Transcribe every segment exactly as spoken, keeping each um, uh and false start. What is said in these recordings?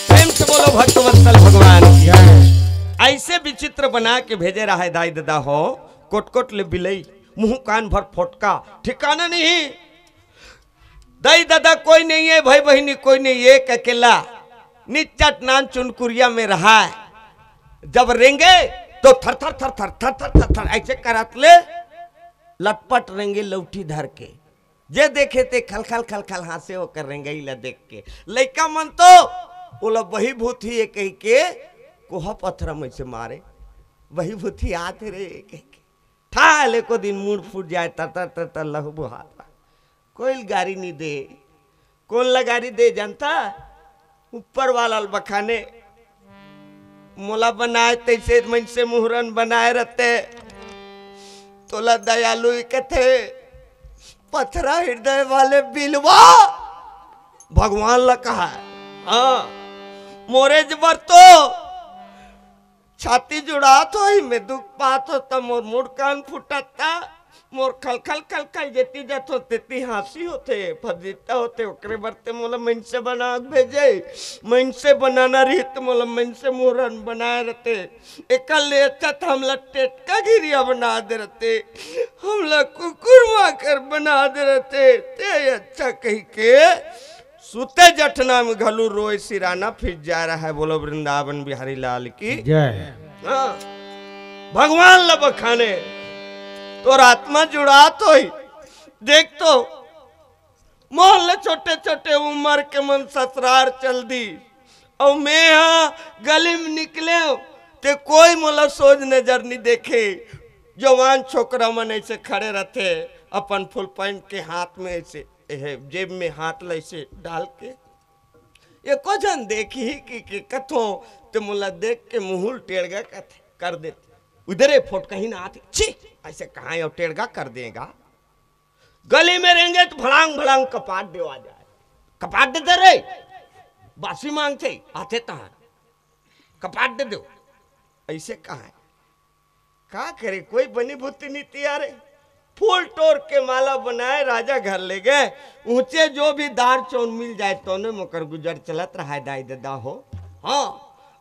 प्रेम से बोलो भक्तवत्सल भगवान की। ऐसे विचित्र बना के भेजे रहा है दाई ददा हो, कोट कोट ले बिलई, मुंह कान भर फोटका, ठिकाना नहीं। दाई ददा कोई नहीं है, भाई बहिनी कोई नहीं, एक अकेला निच्चट नान चुनकुरिया में रहा है। जब रेंगे तो थर थर थर थर थर थर थर थर ऐसे करत ले लटपट रेंगे लौठी धर के। जे देखे ते खलखल खलखल हाँसे ओकर रेंगई ला देख के। लइका मन तो ओला बही भूत ही ये कहि के कोहा पत्थर में से मारे, बही भूत ही आत रे कहि के। ठा ले को दिन मुड़ फूट जाए, तर तर तर तर लहू बुहात। कोई गारी नहीं दे, कोन ला गारी दे जानता? ऊपर वाला ल बखाने। मोला बनाए तैसे मनसे मुहरन बनाए रहते, तोला दयालु ही कथे, पथरा हृदय वाले बिलवा। भगवान ला कहा है, हाँ, मोरे जबर तो छाती जुड़ात होही, मैं दुख पात हो त मोर मुड़ कान फुटत ता, मोर खलखल खलखल जेती जात हो तेती हाँसी होथे, फजीता होथे, ओकरे बर ते मोला मइनसे बना के भेजे। मइनसे बनाना रही त मोला मइनसे मुहरन बनाए रहते। एकर ले अच्छा त हमला टेटका घिरिया बना दे रहते, हमला कुकुर माकर बना दे रहते, ते अच्छा कहि के सुते जठना में घलू रोए सिराना फिर जा रहा है। बोलो वृंदावन बिहारी लाल की। जय। हाँ, भगवान ला बखाने, तोर आत्मा जुड़ात होही। देख तो, मोर ले छोटे छोटे उम्र के मन ससुरार चल दी, अउ मैं हा गली में निकले ते कोई मोला सोझ नजर नहीं देखे। जवान छोकरा मन ऐसे खड़े रहते, अपन फुल पैंट के हाथ में ऐसे, एहे, जेब में हाथ ला ऐसे डाल के। एको झन देखही कि, कि कथो ते मोला देख के मुहुल टेड़गा कथे, कर देते। उधरे फोट कहीं ना आते, छी, ऐसे कहाँ यो टेड़गा कर देगा। गली में रेंगे तो भड़ांग भड़ांग कपाट देवा जाए। कपाट देते रे, बासी मांगथे, आथे तहां कपाट दे दो। ऐसे कहाँ है? का करे, कोई बनी भूती नहीं तैयार है। फूल टोर के माला बनाए, राजा घर ले गए। ऊंचे जो भी दार चौन मिल जाए, तोने मोकर गुजर चलत रहा है, दाई ददा हो। हाँ,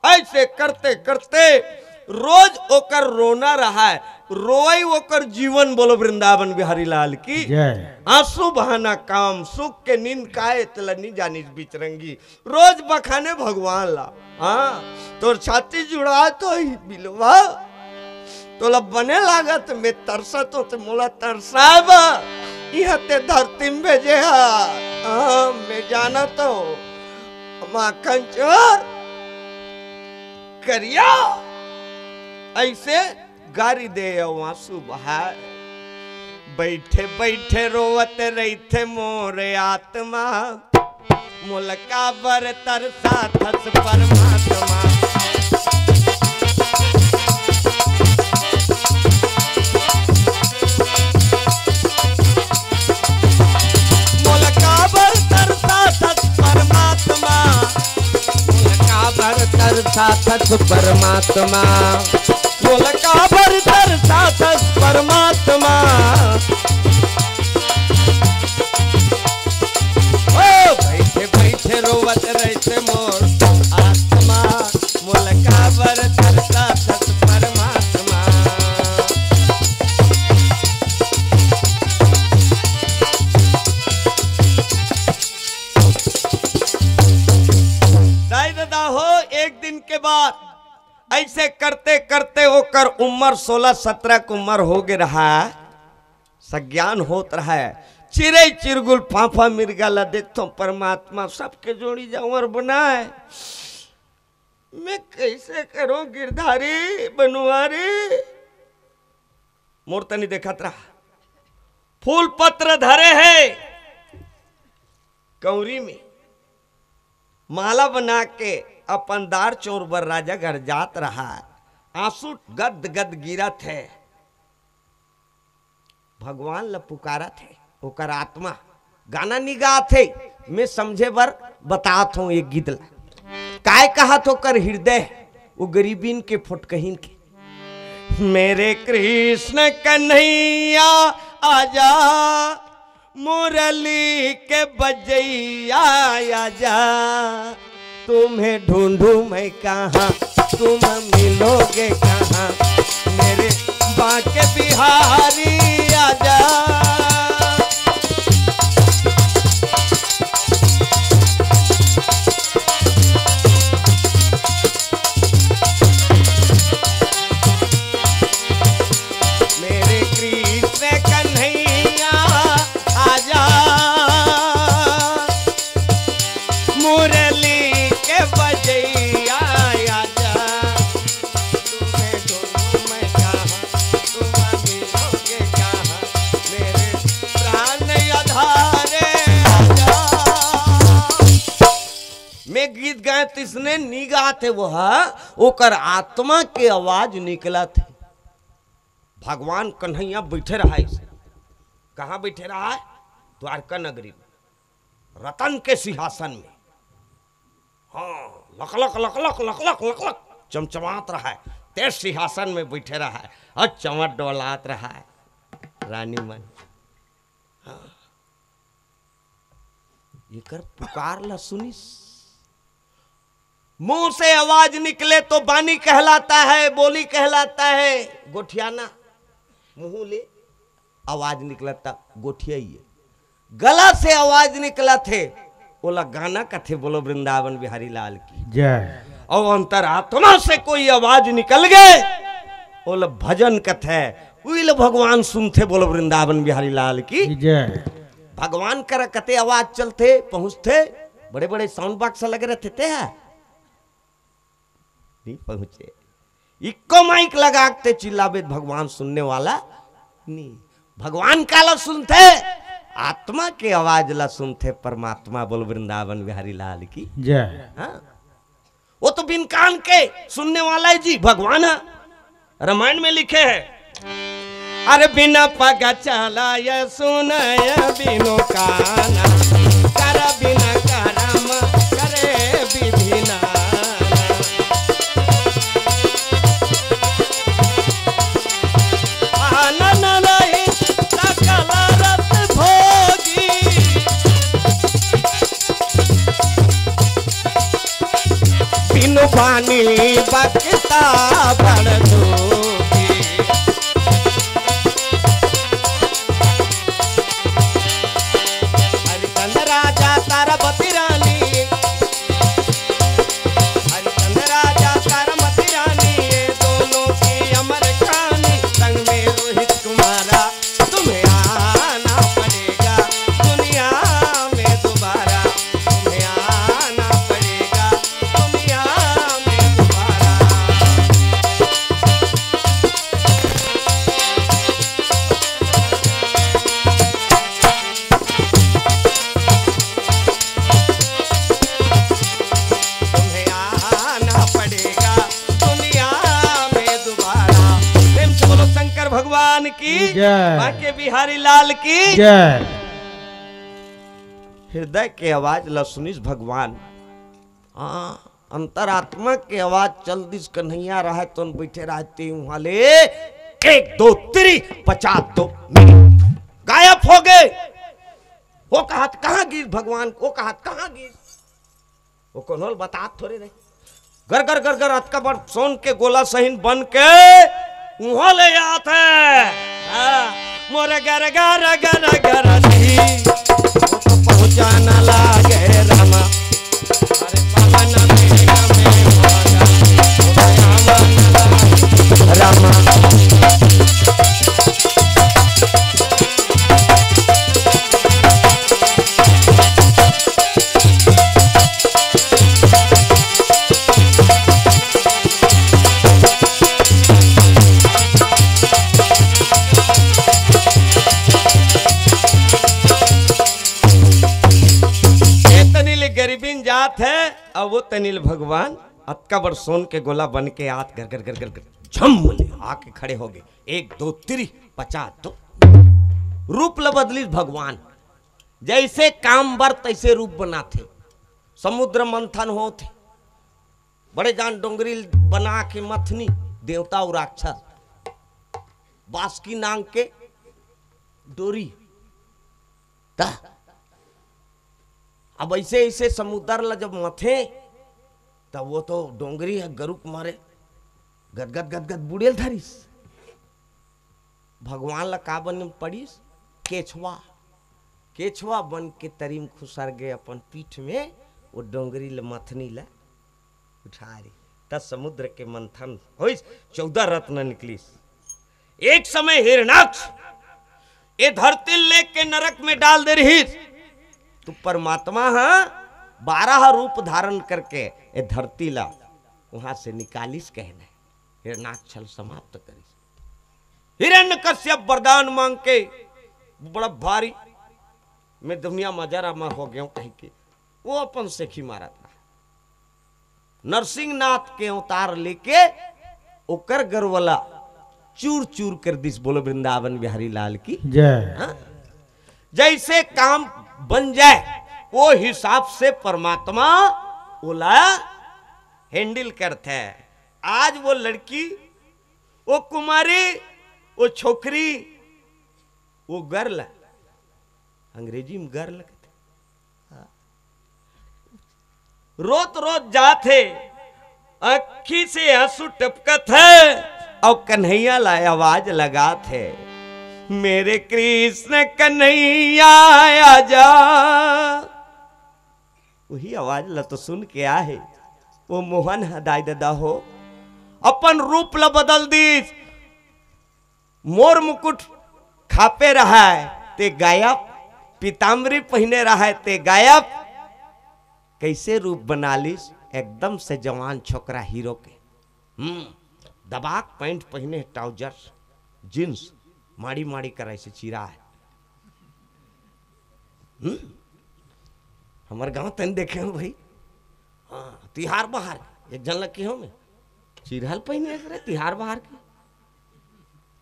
ऐसे करते करते रोज ओकर रोना रहा है, रोई ओकर जीवन। बोलो वृंदावन बिहारी लाल की। जय। आंसू बहाना काम सुख के, नींद काए तला नी जानिस बिचरंगी। रोज बखाने भगवान ला। हाँ, तोर छाती जुड़ा तो ही बिलवा। तोला बने लागत, मैं तरसत हो, ते मोला तरसाए बा। इहाँ ते धरती में भेजे हा। हाँ, मैं जानत हो, माखन चोर, करिया, ऐसे गारी दे अउ आंसू बहाए। बैठे बैठे रोवत रहिथे मोर आत्मा, मोला काबर तरसाथस परमात्मा। मोला काबर तरसाथस परमात्मा, मोला काबर तरसाथस परमात्मा, मोला काबर तरसाथस परमात्मा। ओ बैठे बैठे रोवत रहिथे मोर आत्मा, मोला काबर तरसाथस परमात्मा। दाई ददा हो, एक दिन के बाद ऐसे करते करते ओकर उम्र सोलह सत्रह के उम्र हो गे रहा, सज्ञान होत रहा। चिरई चिरगुल फाफा मिर्गा ला देखथों, परमात्मा सबके जोड़ी जांवर बनाए। मैं कैसे करूं गिरधारी बनवारी? मोर तनी देखत रहा, फूल पत्र धरे है कौरी में, माला बना के अपन दार चौर बर राजा घर जात रहा। आंसू गद गद गिरत है। भगवान ल पुकारत हे, ओकर आत्मा गाना नी गात हे। मैं समझे बर बतात हूँ ये गीत ल। काय कहत ओकर हृदय, वो गरीबीन के फोटकहीन के, मेरे कृष्ण कन्हैया आजा, मुरली के बजैया आजा, तुम्हें ढूंढूं मैं कहाँ, तुम मिलोगे कहाँ, मेरे बांके बिहारी आजा। मेरे कृष्ण कन्हैया आजा, मुरली के बजैया आजा, तुम्हें ढूंढूं मैं कहाँ, तुम मिलोगे कहाँ, मेरे प्राण आधारे आजा। मैं गीत गाए तिसने नी गात हे, वो ह, ओकर आत्मा के आवाज निकलत हे। भगवान कन्हैया बैठे रहा हे। कहाँ बैठे रहा हे? द्वारका नगरी में, रतन के सिंहासन में। हाँ, लकलक लकलक लकलक लकलक चमचमात रहा हे। ते सिंहासन में बैठे रहा हे अउ चमर डोलात रहा हे। रानी मन, हाँ, एकर पुकार ला सुनिस। मुंह से आवाज निकले तो बानी कहलाता है, बोली कहलाता है। गोठियाना, मुंह ले आवाज निकलत हे, गोठिया ही हे। गला से आवाज निकलत हे, ओला गाना कथे। बोलो वृंदावन बिहारी लाल की। जय। अउ अंतरात्मा से कोई आवाज निकल गे, ओला भजन कथे। उही ल भगवान सुनथे। बोलो वृंदावन बिहारी लाल की। जय। भगवान करा कते आवाज चलथे, पहुंचथे, बड़े-बड़े साउंड बॉक्स लगे रहिथे, ते ह नी पहुंचे। इक्को माइक लगा के ते चिल्लाबे, भगवान सुनने वाला नी। भगवान काला सुनथे? आत्मा के आवाज ला सुनथे परमात्मा। बोल वृंदावन बिहारी लाल की। जय। हाँ, वो तो बिन कान के सुनने वाला हे जी, भगवान हे। रामायण में लिखे हे, अरे बिना पग चलाय सुनय बिनु काना, कर बिना करम करे विधि नाना। आनन रहित सकल रस भोगी, बिनु बानी बखता बड़ दुखी। हरिचंद राजा तारावती रानी, हरिचंद राजा तारावती रानी, ये दोनों की अमर कहानी। संग में रोहित कुमारा, तुम्हें आना पड़ेगा दुनिया में दोबारा, तुम्हें आना पड़ेगा दुनिया में दोबारा। तुम्हें आना पड़ेगा दुनिया में दोबारा। प्रेम से बोलो शंकर भगवान की जय। बांके बिहारी लाल की जय। हृदय के आवाज ला सुनिस भगवान। हाँ, अंतरात्मा के आवाज चल दिस, कन्हैया रहे तोन बैठे रहते उहाँ ले एक दो तीरी पचास दो गायब हो गए। वो कहत कहाँ गिस भगवान, वो कहत कहाँ गिस, वो कोनो ल बतात थोरे रहे। गर गर गर गर अतका बड़ सोन के गोला सहिन बन के उहाँ ले आत हे। हाँ, मोर गर गर गर गर दी, वो तो पहुँचाना लागे रामा। अरे पवन में हमें भागा, वो तो आवन लागे रामा। ए तनी ले गरीबिन जात हे, अउ वो तनी ले भगवान अतका बड़ सोन के गोला बन के आत गर गर गर गर गर झम ले आके खड़े हो गए। एक दो तीरी पचास दो। रूप ल बदलिस भगवान, जैसे काम बर तैसे रूप बनाथे। समुद्र मंथन होत हे, बड़े जान डोंगरी बना के मथनी, देवता अउ राक्षस, बासुकी नांग के डोरी, त अब ऐसे ऐसे समुद्र ला जब मथे, तब वो तो डोंगरी ह गरुक मारे गदगद गदगद बुड़ेल धरिस। भगवान ला का बन पड़िस? केछवा। केछवा बन के तरी म खुसर गे अपन पीठ में, वो डोंगरी ल मथनी ल उठा रही। त समुद्र के मंथन होइस, चौदह रत्न निकलिस। एक समय हिरणाक्ष ये धरती लेके नरक में डाल दे रहिस, तो परमात्मा ह बारह रूप धारण करके ये धरती ला वहां से निकालिस, कहने हिरणाक्ष ल समाप्त करिस। हिरण्यकश्यप वरदान मांग के बड़ा भारी, मैं दुनिया में जरा मर हो गया कह के वो अपन सेखी मारत रहा। नरसिंहनाथ के अवतार लेके ओकर गरवला चूर चूर कर दिस। बोलो वृंदावन बिहारी लाल की। जय। हाँ? जैसे काम बन जाए, वो हिसाब से परमात्मा ओला हैंडल करते हैं। आज वो लड़की, वो कुमारी, वो छोकरी, वो गर्ल, अंग्रेजी में गर्ल कहते, हाँ। रोत रोत जात हे, अखी से आंसू टपकत हे, अउ कन्हैया ला आवाज लगात हे, मेरे कृष्ण कन्हैया आजा। वही आवाज ला तो सुन के आहे वो मोहन ह, दाई ददा हो, अपन रूप ला बदल दीस। मोर मुकुट खापे रहय ते गायब, पीताम्बरी पहिने रहय ते गायब। कैसे रूप बना लिस, एकदम से जवान छोकरा हीरो के। हम्म, दबाक पैंट पहिने, ट्राउजर, जींस, माड़ी माड़ी करे से चीरा है। हम्म, हमर गांव तन देखे हो भाई। हाँ, तिहार बहार एक जन लग के हो में चीरहल पहिने करे तिहार बहार के।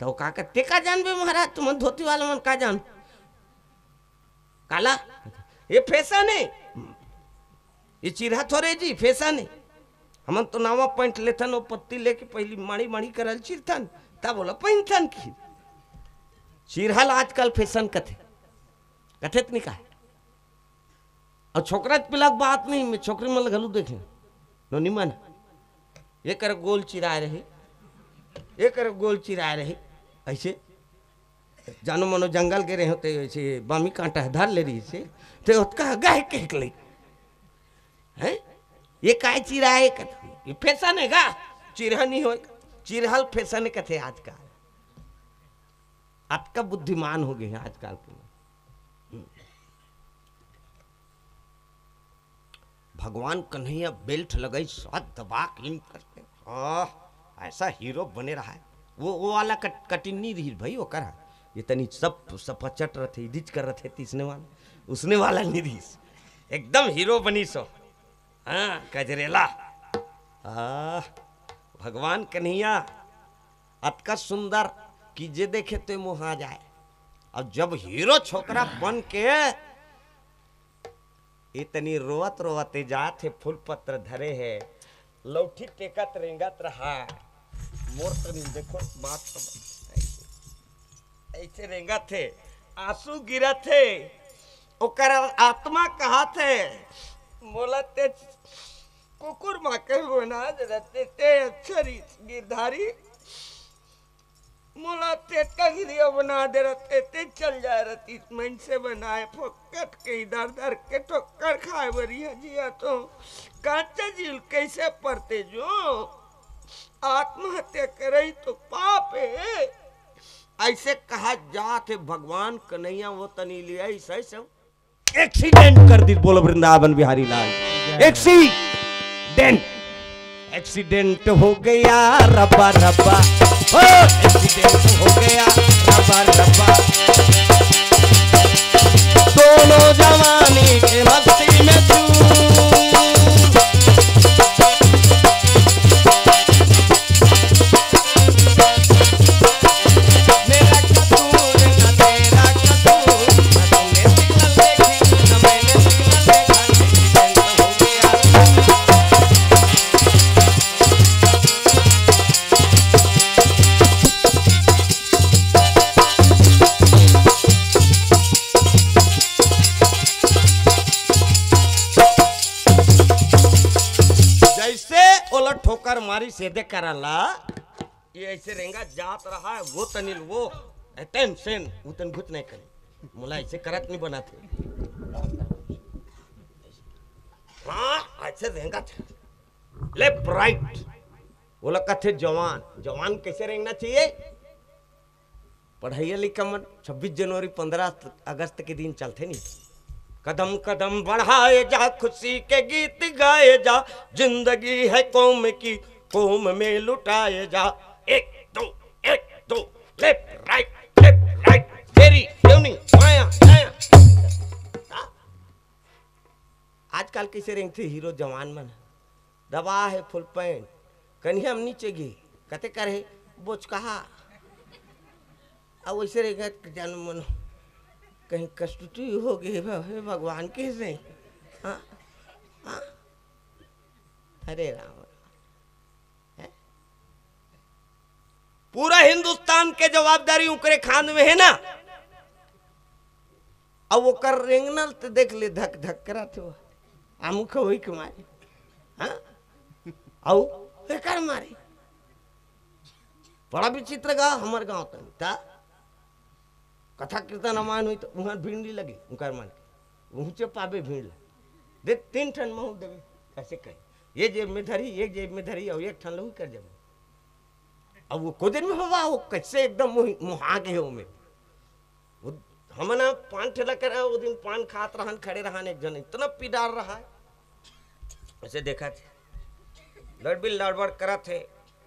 तो का कहते का जानबे महाराज, तुमन धोती वाला मन का जान? काला, ये फैशन है, ये चिरहा थोरे जी, फैशन है। हमन तो नावा पैंट लेथन, वो पत्ती लेके पहली माड़ी माड़ी करल चिरथन, तब बोला पहिनथन की। चिरहल आजकल फैशन कथे, कथे त नहीं कहा। अउ छोकरा पिला के बात नहीं, मैं छोकरी मन ल घलो देखे, नोनी मन, ये कर गोल चिराए रही, ये कर गोल चिराए रही, ऐसे जानो मनो जंगल गे रहे होते, ऐसे बामी कांटा धर ले रही से, ते ओतका गाय के निकले। हैं? ये काय चिराए कथे? ये फैशन है गा? चिरहा नहीं होय, चिरहल फैशन कथे आजकल। अतका बुद्धिमान हो गए हैं आजकल के लोग। भगवान कन्हैया बेल्ट लगाई, साथ दबा के इन करके, आह, ऐसा हीरो बने रहा है। वो, वो वाला कट, कटिंग नहीं रही भाई, वो करा। ये तनी सब सपचट रहते, इदिच कर रहते, तीसने वाला, उसने वाला नहीं रही। एकदम हीरो बनी सो। हाँ, गजरेला। आह, भगवान कन्हैया अतका सुंदर कि जे देखे ते मोहा जाए। अब जब हीरो छोकरा बन के इतनी रोवत रोवत ए जात हे, फूल पत्र धरे हे, लौठी टेकत रेंगत रहा। मोर तनी देखो बात तो ऐसे, ऐसे रेंगत हे, आंसू गिरत हे, ओकर आत्मा कहत हे, मोला ते कुकुर माकर बना दे रहते, ते अच्छा रही गिरधारी। मोला ते टंगरिया बना दे रहते, ते चल जाए रहती। मनसे बनाए फोकट के इधर धर के ठोकर खाए बरिया जिया तो कांचा झील कैसे परते जो आत्महत्या करई तो पाप है। ऐसे कहा जात हे भगवान कन्हैया वो तनी लिया ऐसे सब एक्सीडेंट कर दी। बोलो वृंदावन बिहारी लाल, एक्सीडेंट, एक्सीडेंट हो गया रब्बा रब्बा, ओ एक्सीडेंट हो गया रब्बा रब्बा। दोनों जवानी के मस्ती में चूर। ओला ठोकर मारी सीधे करा ला। ये ऐसे रेंगा जात रहा है, वो तनिल वो, अटेंशन, उतन भूत नहीं करे। मोला ऐसे करत नहीं बना थे। हाँ, ऐसे रेंगा था। Left, right. ओला कथे जवान। जवान कैसे रेंगना चाहिए? पढ़ाई लिखा मन, छब्बीस जनवरी, पन्द्रह अगस्त के दिन चलथे नहीं। कदम कदम बढ़ाए जा, खुशी के गीत गाए जा, जिंदगी है कौम की, कौम में लुटाए जा। एक दो, एक दो, लेफ्ट राइट, लेफ्ट राइट, तेरी क्यों नहीं माया, माया। हाँ? आजकल कैसे रेंगथे हीरो जवान मन? दबा है फुल पैंट, कनिहा म नीचे गे, कते कर है बोचकहा। अब वैसे रेंगत जन मन कहीं कस्तुती हो गए, हे भगवान, कैसे? हाँ? हाँ? अरे राम, हैं? पूरा हिंदुस्तान के जवाबदारी उकरे खांद में है ना। अब ओकर रेंगनल त देख ले, धक धक करत हो। आमू खवई के मारे। हाँ? अउ एकर मारे। बड़ा विचित्र गाँव हमर गाँव तनी। ता कथा कीर्तन रामायण होई त उहाँ भीड़ नहीं लगे, उनकर मन के। उहुँचे पाबे भीड़ लगे। दे तीन ठन महू देबे। कैसे कहे? ये जेब में धरी, एक जेब में धरी, और एक ठन लहू कर जब। अब वो को दिन में हवा हो, कैसे एकदम मोहि-, मोहा के हो में। वो हमन ह पान ठेला करा, वो दिन पान खात रहन, खड़े रहन, एक जन इतना पिडार रहा है, ऐसे देखा थे, लड़बिल लड़बड़ करत है,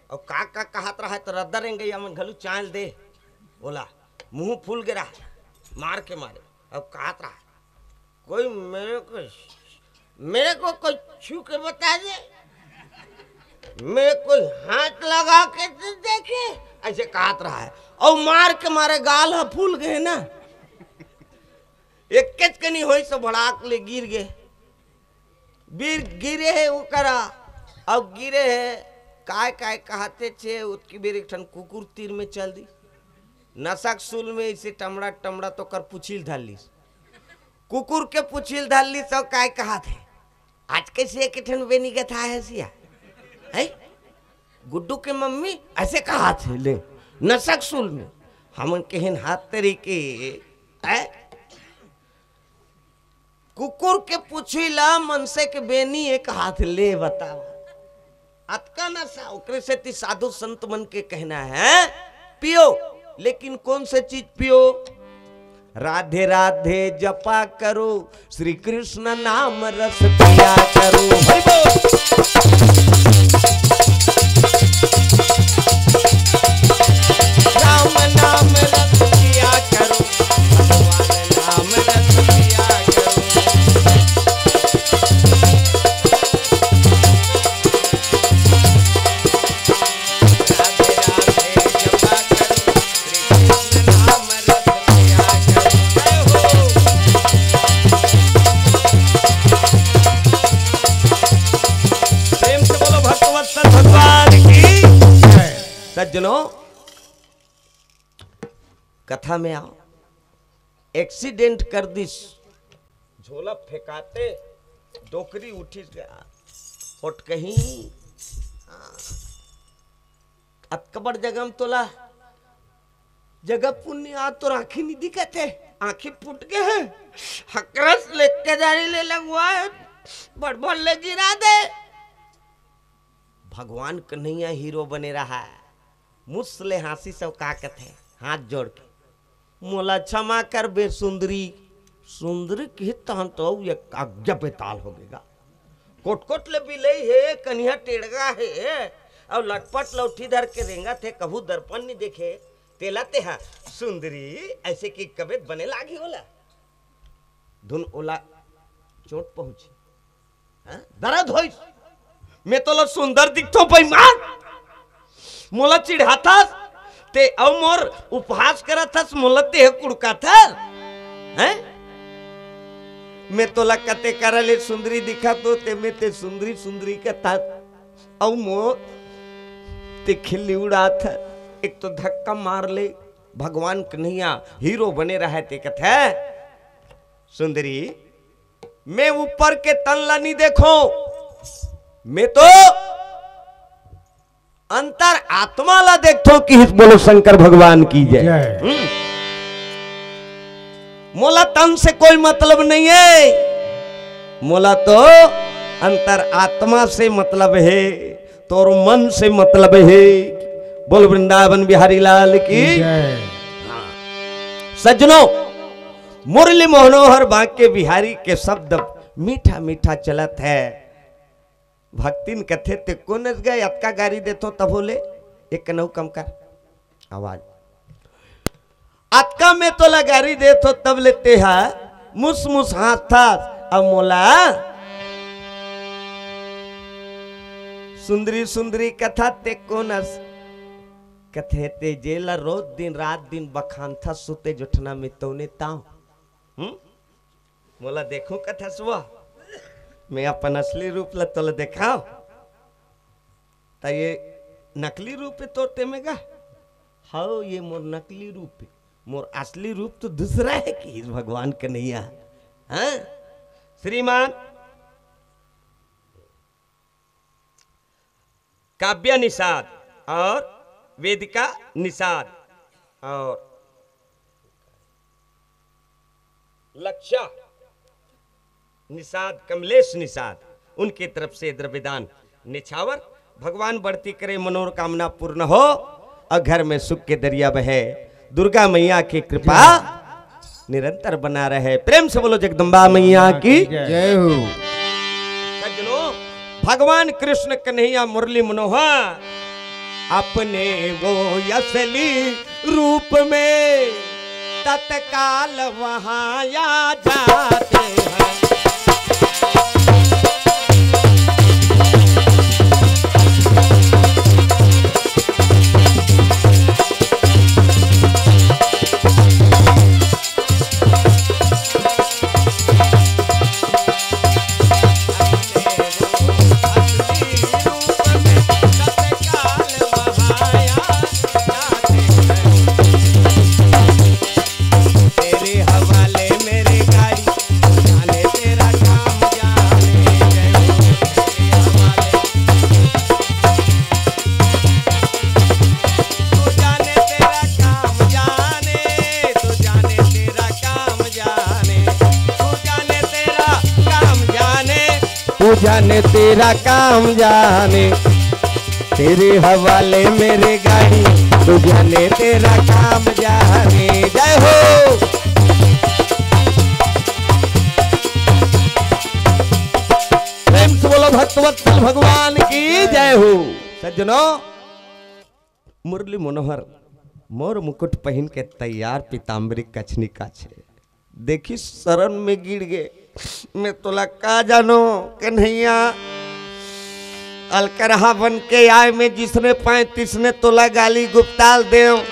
और का का कहत रहा है, तो रद्दा रेंगैया मन घलू चाल दे, बोला, मुंह फूल गे रहा, मार के मारे, अब कहत रहा, कोई मेरे को, मेरे को कोई छू के बता दे, मैं कोई हाथ लगा के तो देखे, ऐसे कहत रहा है। और मार के मारे गाल ह फूल गए ना, एक कच कनी होई सो भड़ाक ले गिर गए। बीर गिरे है ओकरा, अब गिरे है, काय काय कहते छे, उतकी बेर एक ठन कुकुर तीर में चल दी। नसक सुल में इसे टमड़ा टमड़ा तो कर पुछिल धर लीस। कुकुर के पुछिल धर लीस, तो काय कहत है, आज कैसे एक ठन बेनी गथा है सिया? हैं? गुड्डू के मम्मी ऐसे कहत है, ले, नसक सुल में। हमन केहन हाथ तरीके, हैं? कुकुर के पूछी ला, मनसे के बेनी एक हाथ ले, बताओ। अतका नशा, ओकरे सेती साधु संत मन के कहना है, पियो, लेकिन कौन से चीज पियो? राधे राधे जपा करो, श्री कृष्ण नाम रस पिया करो। हरि बोल। राम नाम रस पिया करो, भगवान नाम रस पिया करो। राधे राधे जपा करो, श्री कृष्ण नाम रस पिया करो। जय हो। प्रेम से बोलो भक्तवत्सल भगवान की जय। सज्जनों, कथा में आओ, एक्सीडेंट कर दिस, झोला फेंकाते डोकरी उठिस गया, होटकही। अतका बड़ जगह में तोला जगह पुण्य आ, तोर आँखी नहीं दिखत है, आँखी फूट गए हैं, हकरस लेके जारी ले लगवा है, बड़ बड़ ले गिरा दे। भगवान कन्हैया हीरो बने रहा है। मुस ले हाँसी सब का कथे, हाथ जोड़ के, मोला क्षमा कर बे सुंदरी। सुंदरी की तहन तो एक अज्ञा बेताल हो गेगा। कोटकोट ले बिलई है, कन्हैया टेड़गा है, और लटपट लौठी धर के रेंगत है, कभू दर्पण नहीं देखे, तेला तेहा सुंदरी ऐसे की कबे बने लागी होला। धुन ओला चोट पहुंची, हाँ? दर्द होइस। मैं तोला सुंदर दिखथो बेईमान, मोला चिढ़ाथस ते, अउ मोर उपहास करथस, मोला तेह कुड़काथस, हैं? मैं तोला कते करा ले सुंदरी दिखा तो ते, मैं ते सुंदरी सुंदरी कथस, अउ मोर ते खिल्ली उड़ाथस। एक तो धक्का मार ले, भगवान कन्हैया हीरो बने रहे ते कथे, सुंदरी, मैं ऊपर के तन ला नहीं देखो, मैं तो अंतर आत्मा ला देखथो कि हित बोलो शंकर भगवान की जय। जय। हम्म। मोला तन से कोई मतलब नहीं है, मोला तो अंतर आत्मा से मतलब है, तोर मन से मतलब है। बोल वृंदावन बिहारी लाल की। जय। हाँ। सज्जनों, मुरली मनोहर बांके बिहारी के शब्द मीठा मीठा चलत है। भक्तिन कथे, "ते कोन अस गा, अतका गारी देथो तभो ले, एक कनऊ कम कर आवाज। अतका में तोला गारी देथो तब ले तेहा मुस मुस हाँसथस, अब मोला सुंदरी सुंदरी कथा ते कोन अस?" कथे, "ते जेला रोज दिन रात दिन बखानथस सुते जोठना में तौने ताव।" हम्म? मोला देखो कथस वो, मैं अपन असली रूप ला तोला देखाव। त ये नकली रूप है तोर ते में गा? हव, ये मोर नकली रूप है, मोर असली रूप तो दूसरा है कि भगवान कन्हैया। हाँ? श्रीमान काव्या निषाद और वेदिका निषाद और लक्षा निषाद, कमलेश निषाद, उनके तरफ से द्रव्यदान निछावर। भगवान बढ़ती करे, मनोकामना पूर्ण हो और घर में सुख के दरिया बहे। दुर्गा मैया की कृपा निरंतर बना रहे। प्रेम से बोलो जगदम्बा मैया की। जय हो। सज्जनों, भगवान कृष्ण कन्हैया मुरली मनोहर अपने वो असली रूप में तत्काल वहां आ जाते हैं। तू जाने तेरा काम जाने, तेरे हवाले मेरी गाड़ी, तू जाने तेरा काम जाने। जय हो। प्रेम से बोलो भक्तवत्सल भगवान की जय हो। सज्जनों, मुरली मनोहर मोर मुकुट पहिन के तैयार पीताम्बरी कछनी काछे। देखी शरण में गिर गे। मैं तोला का जानो कन्हैया, अलकरहा बन के आए, मैं जिसने पाए तिसने तोला गाली गुप्ताल देव,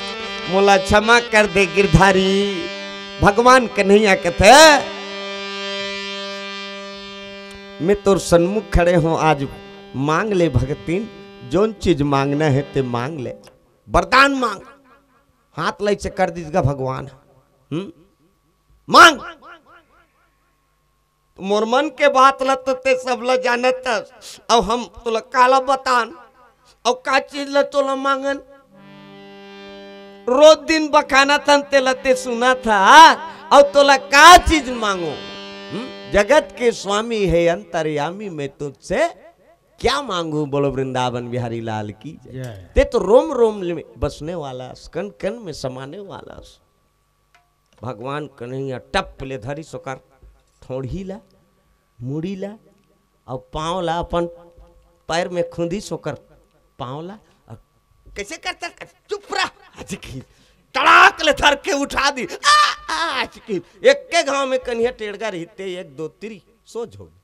मोला क्षमा कर दे गिरधारी। भगवान कन्हैया कथे, मैं तोर सन्मुख खड़े हों, आज मांग ले भगतिन, जोन चीज मांगना है ते मांग ले, वरदान मांग। हाथ लइसे कर दिस गा भगवान। हम्म? मांग। मोर मन के बात ल तो ते सब ल जानत हस, अउ हम तोला काला बतान, अउ का चीज ल तोला मांगन? रोज दिन बखानत हन, तेला ते सुनत हस, अउ तोला का चीज मांगो? हम्म? जगत के स्वामी हे अंतर्यामी, मैं तुझसे क्या मांगू? बोलो वृंदावन बिहारी लाल की जय। जय। ते तो रोम रोम में बसने वाला हस, कण कण में समाने वाला हस। भगवान कन्हैया टप ले धरिस ओकर ठोड़ही ला, मुड़ी ला, अउ पाँव ला, अपन पैर में खुंदिस ओकर पाँव ला, अउ कइसे करता, चुप रह, अजकी तड़ाक ले धर के उठा दी। आ, आ, अजकी एक्के घांव में कन्हैया टेड़गा रहिते, एक दो तीरी सोझ हो गे।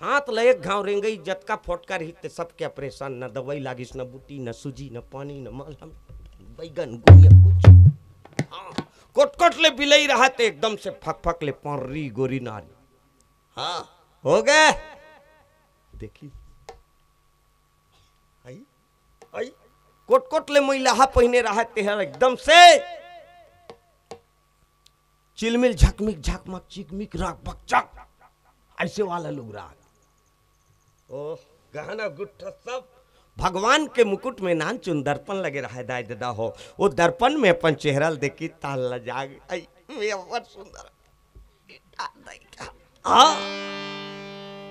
हाथ ल एक घांव रेंगई, जतका फोटका रहिस ते सबके ऑपरेशन, न दवाई लागिस, न बूटी, न सूजी, न पानी, न मलहम, बैगन, गुड़िया, कुछ। हाँ, कोटकोट ले बिलई रहा ते एकदम से फकफक ले पर्री गोरी नारी। हाँ, हो गए। देखी, आई, आई, कोटकोट ले मैलाहा पहिने रहा ते हर एकदम से चिलमिल झकमिक झकमक चिकमिक राख बकचक, ऐसे वाला लोग राख। ओह, गहना गुट्ठा सब भगवान के मुकुट में नानचुन दर्पण लगे रहय दाई ददा हो, वो दर्पण में अपन चेहरा ल देखी त लजा गे। आई, मैं अब्बड़ सुंदर। हाँ,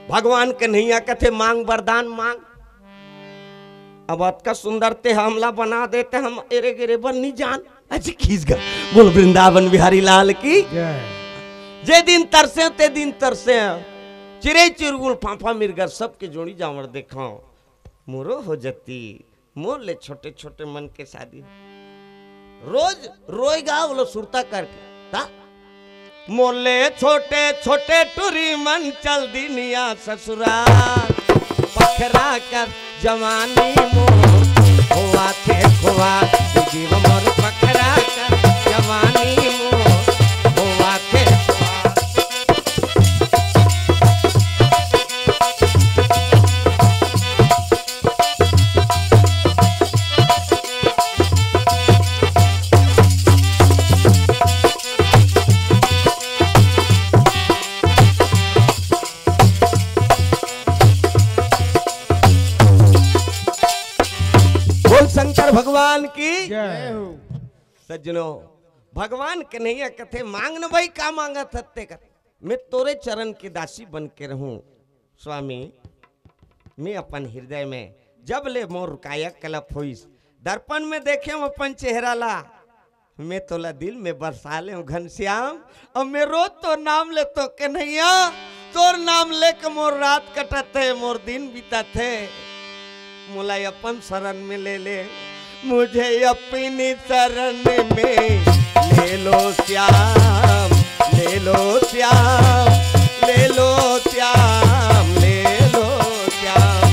भगवान कन्हैया कथे, "मांग वरदान मांग।" अब अतका सुंदर ते हमला बना देते, हम एरे गेरे बर नहीं जान। अजी खींच गा। बोल वृंदावन बिहारी लाल की। जय। जे दिन तरसे ते दिन तरसे, चिरे चिरगुल फाफा मिर्गा सबके जोड़ी जांवर देखांव। मोरो हो जती, मोर ले छोटे छोटे मन के शादी। रोज रोएगा बोलो सुरता करके। ता? मोर ले छोटे छोटे टुरी मन चल दिनिया ससुराल। पखरा कर जवानी मोर, खोआ थे खोआ, जीव मोर पखरा कर जवानी मोर, खोआ थे खोआ। बोल शंकर भगवान की। जय हो। सज्जनों, भगवान कन्हैया कथे, "मांग न भाई, का मांगत हत्ते कर, मैं तोरे चरण के दासी बन के रहूं।" स्वामी, मैं अपन हृदय में जब ले मोर कायाकल्प होइस, दर्पण में देखेंव अपन चेहरा ला, मैं तोला दिल में बसा लेंव घनश्याम। अब मैं रोज तोर नाम लेथंव कन्हैया, तोर नाम लेके मोर रात कटत हे, मोर दिन बीतत हे। मोला अपन शरण में ले ले, मुझे अपनी शरण में ले लो श्याम, ले लो श्याम, ले लो श्याम, ले लो श्याम।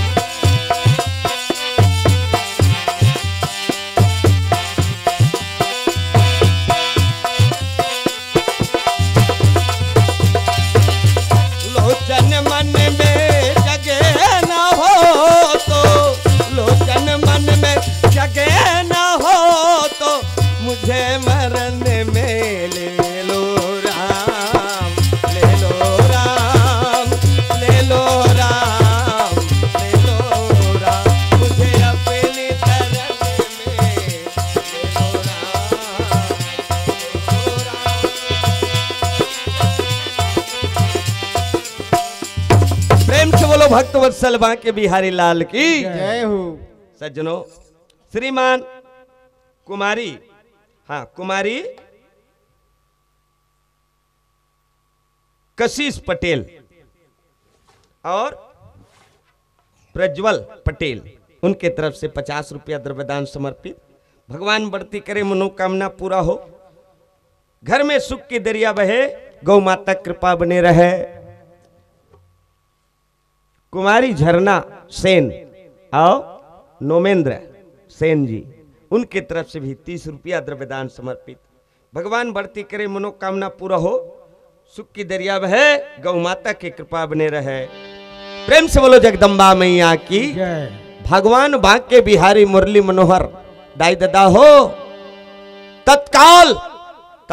लोचन मन में जगे ना हो तो, लोचन मन में जगे ना हो तो, मुझे मरण में ले लो राम, ले लो राम, ले लो राम, ले लो राम, मुझे अपनी शरण में ले लो राम, ले लो राम। प्रेम से बोलो भक्त वत्सल बांके बिहारी लाल की। जय हो। सज्जनों, श्रीमान कुमारी, हाँ, कुमारी कशिश पटेल और प्रज्वल पटेल, उनके तरफ से पचास रुपया द्रव्यदान समर्पित। भगवान बढ़ती करे, मनोकामना पूरा हो, घर में सुख की दरिया बहे, गौ माता कृपा बने रहे। कुमारी झरना सेन और नोमेंद्र सेन जी, उनके तरफ से भी तीस रुपया द्रव्यदान समर्पित। भगवान बढ़ती करे, मनोकामना पूरा हो, सुख की दरिया बहे, गौ माता की कृपा बने रहे। प्रेम से बोलो जगदम्बा मैया की। जय। भगवान बांके बिहारी मुरली मनोहर दाई ददा हो, तत्काल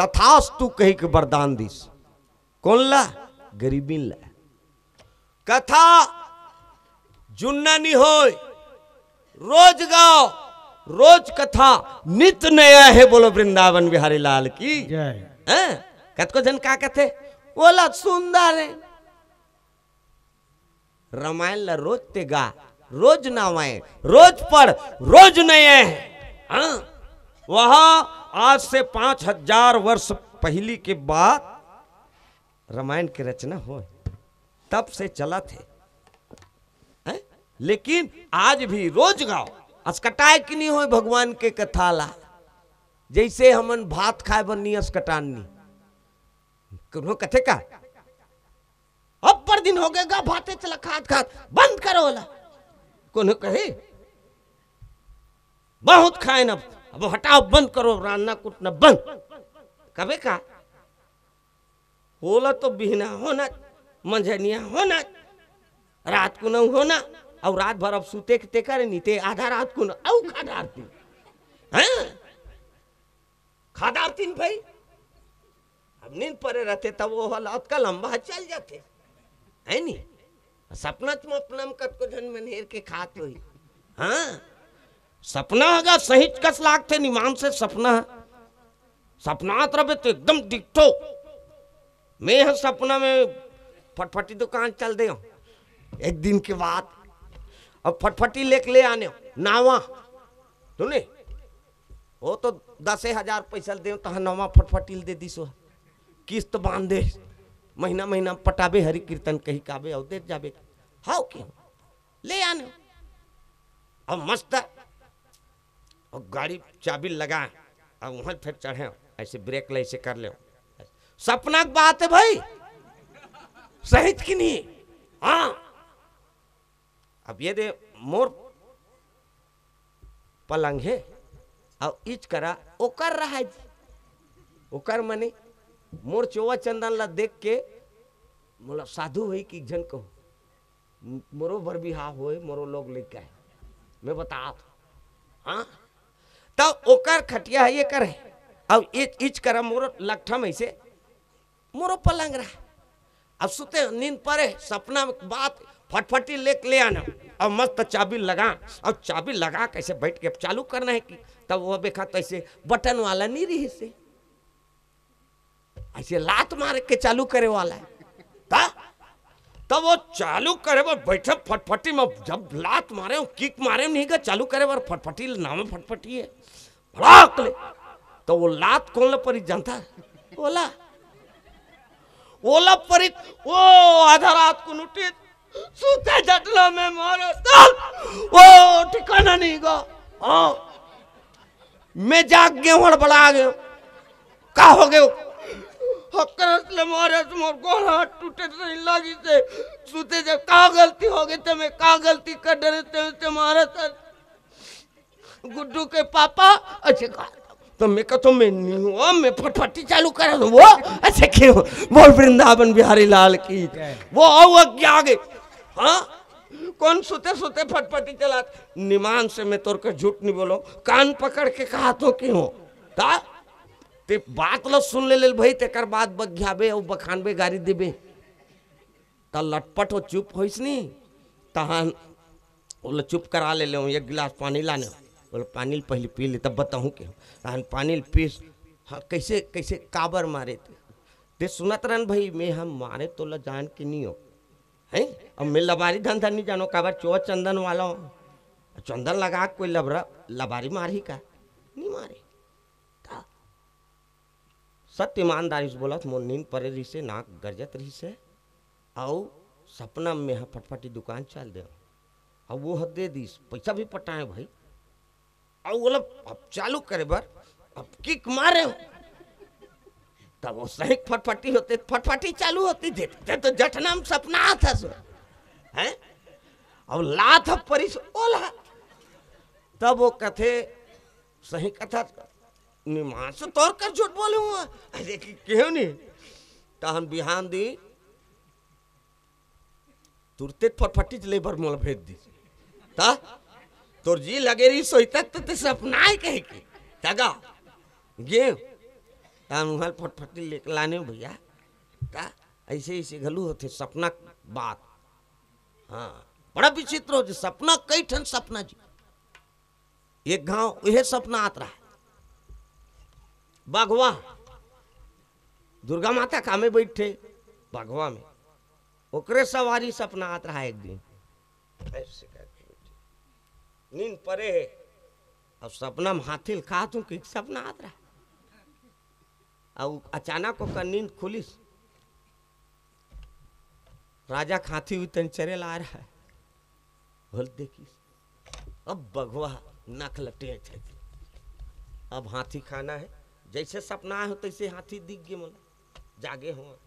तथास्तु कहि के वरदान दिस। कोन ला? गरीबिन ला। कथा जुन्ना नी होय, रोज गाओ, रोज कथा नित नया हे। बोलो वृंदावन बिहारी लाल की। जय। हैं? कतको झन का कथे, "ओला सुंदर हे।" रमायन ला रोज ते गा, रोज नवा हे, रोज पढ़, रोज नया हे। हाँ? वहाँ आज से पाँच हजार वर्ष पहिली के बात रमायन के रचना होय, तब से चलत हे, हैं? लेकिन आज भी रोज गाओ, असकटाय कि नहीं होय भगवान के कथा ला। जैसे हमन भात खाय बर नहीं असकटान नहीं। कोनो कथे का, "अब्बड़ दिन हो गए गा भाते चला खात खात, बंद करो ओला।" कोनो कहे, "बहुत खाए ना, अब हटाओ, बंद करो, रांधना कुटना बंद।" कबे का ओला तो बिहना होना, मंझनिया होना, रात कुन होना, अउ रात भर अब सुते के ते करे नी ते आधा रात कुन अउ खा डारती। हैं? खा डारती न भाई। अब नींद परे रहते तब वो वाला अतका लंबा चल जाते। है नी? सपना तुम अपना में कतको झन मन हेर के खात होई। हाँ, सपना ह गा सहीच कस लागथे निमान से सपना ह। सपनात रबे त एकदम डिक्टो। मैं ह सपना में फटफटी दुकान चल दे हूँ। एक दिन के बाद अब फटफटी लेके ले आने हूँ, नावा। सुने, वो तो दसे हजार पैसा दे, तहाँ नवा फटफटी ल दे दिस। किस्त बांध दे, महीना महीना पटाबे, हरि कीर्तन कही काबे, अउ देत जाबे। हाव क्यों? ले आने। अब मस्त, अब गाड़ी चाबी लगा, अब वहाँ फिर चढ़े, ऐसे ब्रेक ले, ऐसे कर ले। सपना के बात है भाई, सही कि नहीं? हाँ। अब ये दे मोर पलंग हे, अउ इच करा ओकर रहाय जी। ओकर मने मोर चोवा चंदन ला देख के मोला साधु होई कि झन कहूँ। मोरो बर बिहाव होए, मोरो लोग लइका हे, मैं बतात हूँ। हाँ, त ओकर खटिया हे, एकर हे, अउ इच, इच करा मोरो लकठम ऐसे मोरो पलंग रहा। अब सुते नींद परे, सपना में बात, फटफटी लेके ले आना, अब मस्त चाबी लगा, अब चाबी लगा कैसे बैठ के अब चालू करना है कि तब वो देखा तो ऐसे बटन वाला नहीं रही से, ऐसे लात मार के चालू करे वाला है। का? तब वो चालू करे बर बैठे फटफटी में, जब लात मारे, किक मारे नहीं का चालू करे बर फटफटी, नाम फटफटी है। भड़ाक ले। तो वो लात कोन ल परी जानता? ओला। ओला परी, ओ आधा रात को उठिस, सुते जटला में मारे, साल, ओ ठिकाना नहीं गा। हाँ। मैं जाग गए हूँ, हड़बड़ा गए हूँ। का हो गए? हकरस ले मारे, मोर गोड़ हाथ टूटे से लागी से। सुते जब का गलती हो गई, ते मैं का गलती कर डरे, ते, ते मारे सर। गुड्डू के पापा, अच्छा का? तो मैं कहता हूँ, मैं नहीं हूँ, मैं फटफटी चालू करा दूँ। वो, अच्छा क्यों? बोल वृंदावन बिहारी लाल की। जय। वो आओ आगे, आगे। हाँ? कौन सुते सुते फटफटी चलात? निमान से मैं तोर का झूठ नहीं बोलो, कान पकड़ के कहा तो क्यों? ता? ते बात ला सुन ले, ले भाई, तेकर बाद बग्याबे अउ बखानबे, गारी देबे। त लटपट हो चुप होइस नी, तहान ओला चुप करा ले लेहूँ, एक गिलास पानी लाने, बोले, "पानी ल पहिली पी ले, तब बताहूँ के।" तहान पानी ल पीस, "हाँ, कैसे, कैसे, काबर मारे ते?" ते सुनत रहन भाई, मैं हम मारे तोला जान के नहीं हो, हैं? अब मैं लबारी धंधा नहीं जानो, काबर चोर चंदन वाला हो, चंदन लगा के कोई लबरा, लबारी मारही का? नहीं मारे। त सत्य ईमानदारी से बोलत, मोर नींद परे रहिसे, नाक गरजत रहिसे, अउ सपना में ह फटफटी दुकान चल दे, अउ वो ह दे दिस, पैसा भी पटाए भाई, अउ बोला, "अब चालू करे बर, अब किक मारे हो।" तब वो सही फटफटी होते, फटफटी चालू होती, देखते तो जठना में सपना आता सो, हैं? अब लात ह परिस ओला, तब वो कथे, सही कथा, निमास तोर कर झूठ बोले हुआ। अरे कि क्यों नहीं? तहन बिहान दी तुरते फटफटी ले बर मोला भेज दी। ता तोर जी लगे रही सोई तक तो ते सपना ही कहे की तगा गे। तहन उहल फटफटी लेके लाने हो भैया। ता ऐसे ऐसे घलू होते सपना बात। हाँ, बड़ा विचित्र हो जी, सपना कई ठन सपना जी। एक घाव यह सपना आत रहा, बघवा दुर्गा माता कामे बैठे बघवा में, ओकरे सवारी सपना आत रहा एक दिन। ऐसे करके बैठे, नींद परे है, अब सपना में हाथी ल खात हूँ कि सपना आत रहा, अब अचानक ओकर नींद खुलिस, राजा के हाथी उतन चरे ला रहा है, बोल देखिस, अब बघवा नख लटे थे, अब हाथी खाना है। जैसे सपना आए हो तैसे हाथी दिख गए मोला, जागे हो,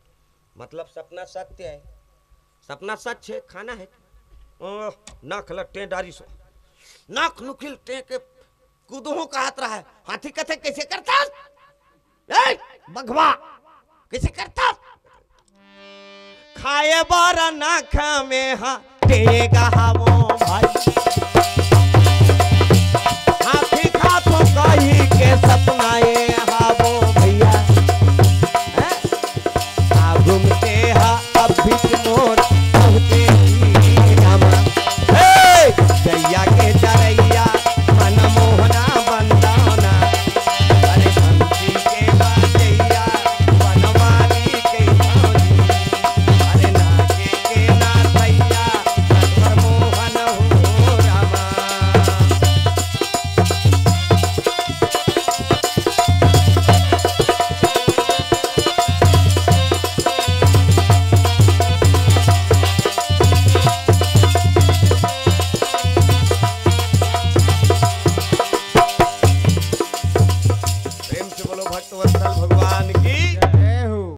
मतलब सपना सत्य है, सपना सच है, खाना है। ओ, नख लटे डारी सो, नख नुखिल टे के कूदहूं कहत रहा है, हाथी कथे कैसे करता? ए, बघवा, कैसे करता? खाए बर नख में हा टेगा हवो,